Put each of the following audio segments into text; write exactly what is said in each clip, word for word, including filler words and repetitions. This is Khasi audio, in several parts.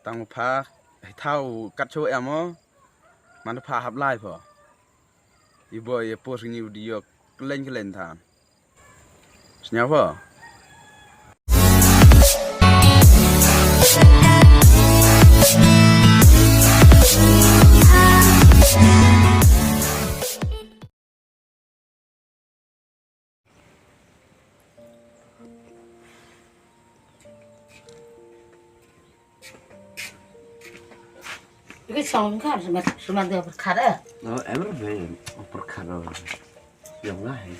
Tang pha, thaw kat shu em mo. Man pha hap lai pho. I boi i post ngi video klen klen than. Sñiaw pho. Ki song ka sma sma de pyrkhat eh. No, em re be pyrkhat ro. Yong nga he.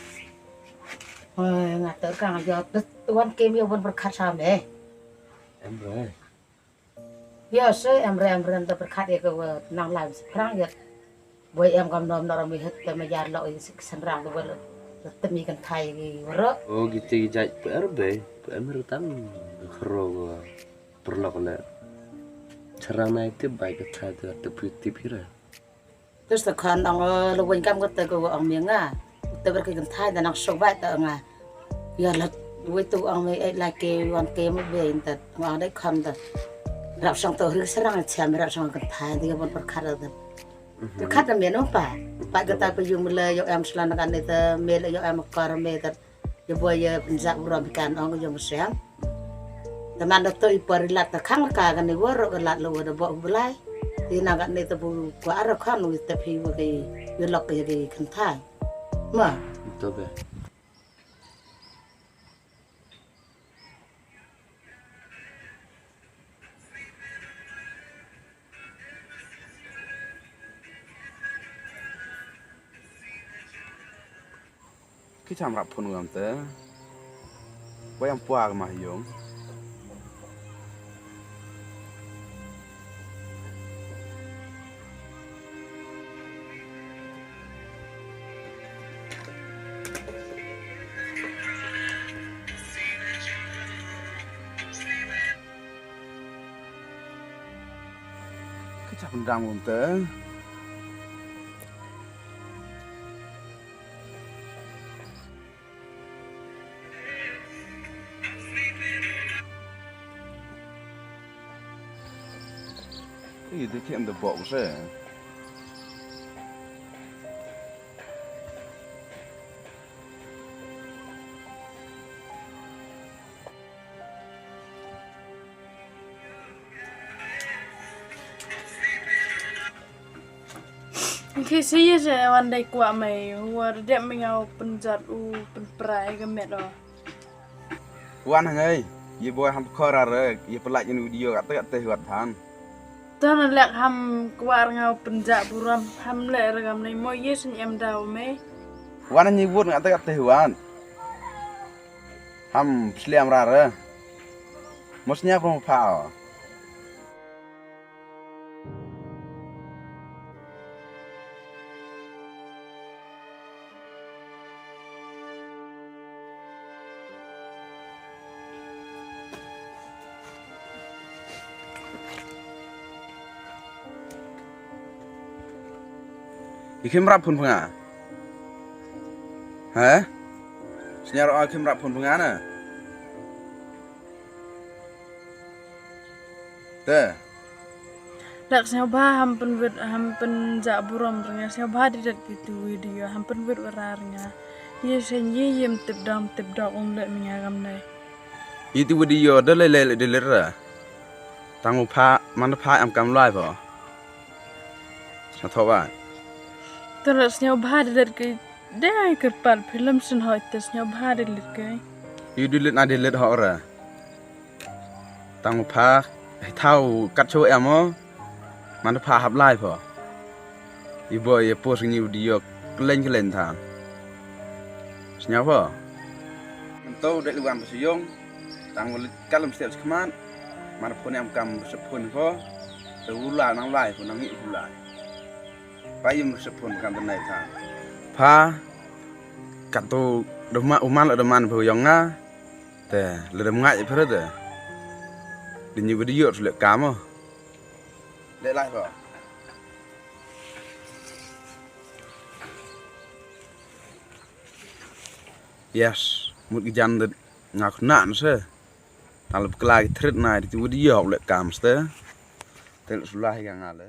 Eh, nga te ka nga yo te tuan kem yo pun pyrkhat sam eh. Em re. Yo se em re em re te pyrkhat eh ke nang lai se prang yo. Boi em kam nom nor mi het te me jar lo i sik senrang te bol. Te mi kan thai ki wero. Oh, gitu jaj per be. Per me rutang khro go perlok le. Serang nai tip bai ka thai te te pi tip hira. Terus te khan ong lo wen kam ko te ko ong mi nga. Te ber ki kan thai te nang sok bai te nga. Ya la wei tu ong mi eh la ke wan ke me be in te nga de khan te. Rap song to ri serang chem rap song kan thai te bon pyrkhat te. Pyrkhat na mian ong pa. Pa kata pa yung le yo em slan kan ne te me le yo em kar me te. Yo boy ye pynjak burom kan ong yo siang. Te man da to i por lat te khang ka kan ni wor ka lat lo da bo bulai. Ti na kan ne te bu kwa ar khan wi te phi wi ki yo lok ye ki kan thai. Ma. To be. Ki cham rap phun ngam te. Wa yang pua ma yung. Ka chap ndang um te. Ih, dei kem da bok se. Ki sa ïa sa wan dei kwah mei, wa dep mei nga u pynjot u pynpra ïa ka met o. Wan hangai, ïa boi ham khor ar, ïa pynlait ïa u video kat kat te wat than. Ton lek ham kwah nga u pynjot burom ham lek regam nei mo ïa sa em daw mei. Wan ngi wut kat kat te wat. Ham sliam rar. Mos nya prong pha. I khim rap phun pynga. Ha? Sñiaw ro khim rap phun pynga na. Te. Dak sñiaw bha ham pynwit ham pynjah burom rnga sñiaw bha di dat ki tu video ham pynwit wara rnga. Ye sen ye yem tip dam tip dok um lek mi nga gam dai. Iti video da lei lei lei da lei ra. Tang u pha man pha em kam lai pho. Sa tho ba. Tara sñiaw bha da lei ke dai kyrpad film sen hoi te sñiaw bha da lei ke. Yu da lei na da lei ho ra. Tang u pha thaw kat chu em o. Man pha hap lai pho. I boi i post ngi video kleng kleng than. Sñiaw pho. Nto dek liwan pho siyong. Tang u lit kalam step skman. Man pho ne am kam sepon pho. Te u la nang lai pho nang ngi u lai. Pa yum sepon kam tenai than. Pha. Kat tu dema uman la deman pho yong nga. Te le dem ngai pho te. Di ngi video le kam o. Le lai pho. Yes, mut ki jan de ngak nan se. Tal kla ki trit nai di tu di yok le kam ste. Tel sula hi ka nga le.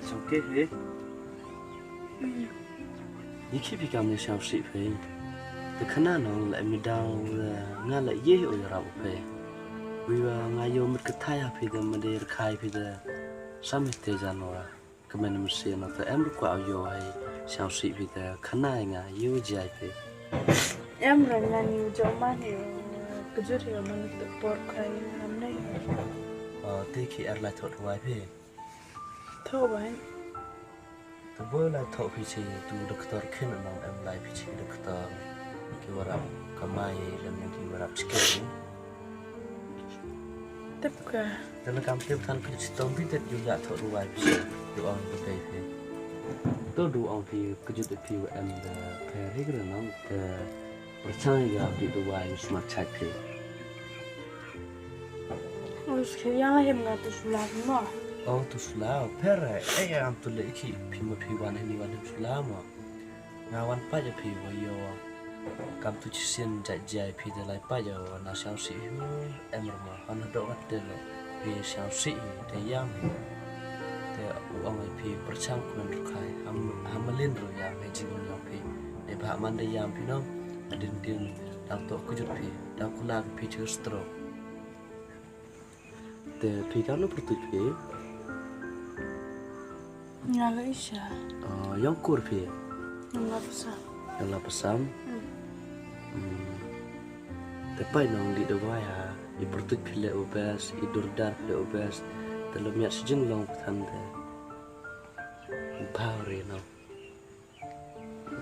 Sngewkeh hi. Ïa ki phi kam ne sngewsih phi. Te khana nong la em daw, eh, nga la ïeh u ïarap phi. Wi wa nga ïoh mit ka thai ha phi da ma dei rkhai phi da. Sam te jan wa. Kmen mynsiem na te em ruh kwah u ïoh hai sngewsih phi te khana ïa nga ïoh jai phi. Em ra nga ni u jong ma ni u kjut ïa man te por khai ngam nei. Oh, te ki er la thot wai phi. Thot wai. Te bo la thot phi chi tu doktor khin nang em lai phi chi doktor. Ki warap kamai lem ki warap chicken. Tip ka. Te la kam tip than ka chitom phi te ju ïa thok ruwai phi. Ju ong phi phi. To ju ong phi ka jut phi wa em da phi ri ka nang te pyrchang ïa phi ruwai smat chak phi. Us ke yang la hem nga tu sula mo. Oh tu sula pher eh am tu le ki phi mo phi wan ni wan sula mo. Nga wan pait ïa phi wa ïoh kam tu chisien jait jai phi te lai pait ïa wa na sngewsih hi em rma han hadok kat te le phi sngewsih hi te ïam hi. Te u ong ïa phi pyrchang kmen rukhai ham ham malin ru ïam hi jingim ïam phi. Te ba man de ïam phi nong adin din dang to kujut phi dang kula phi chu stroke. Te phi ka no pyrtuit phi? Nga la Isha. Ah, ïong kur phi? Nga la Pasam. Nga la Pasam. Hmm. Hmm. Te pai nong di dawai ha. I pyrtuit phi le u best, i durdar phi le u best. Te lo miat si jinglong pathan te. Bhaw re no.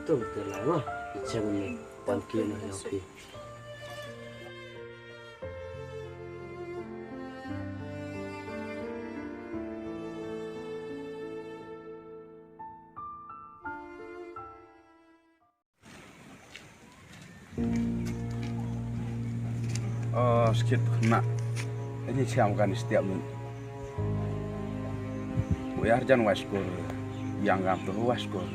Tum te la ma, i chang ni, pan ki na ïong phi. Oh, skit na. Ini siam kan setiap ni. Wayar jan waskur, yang gam tu waskur.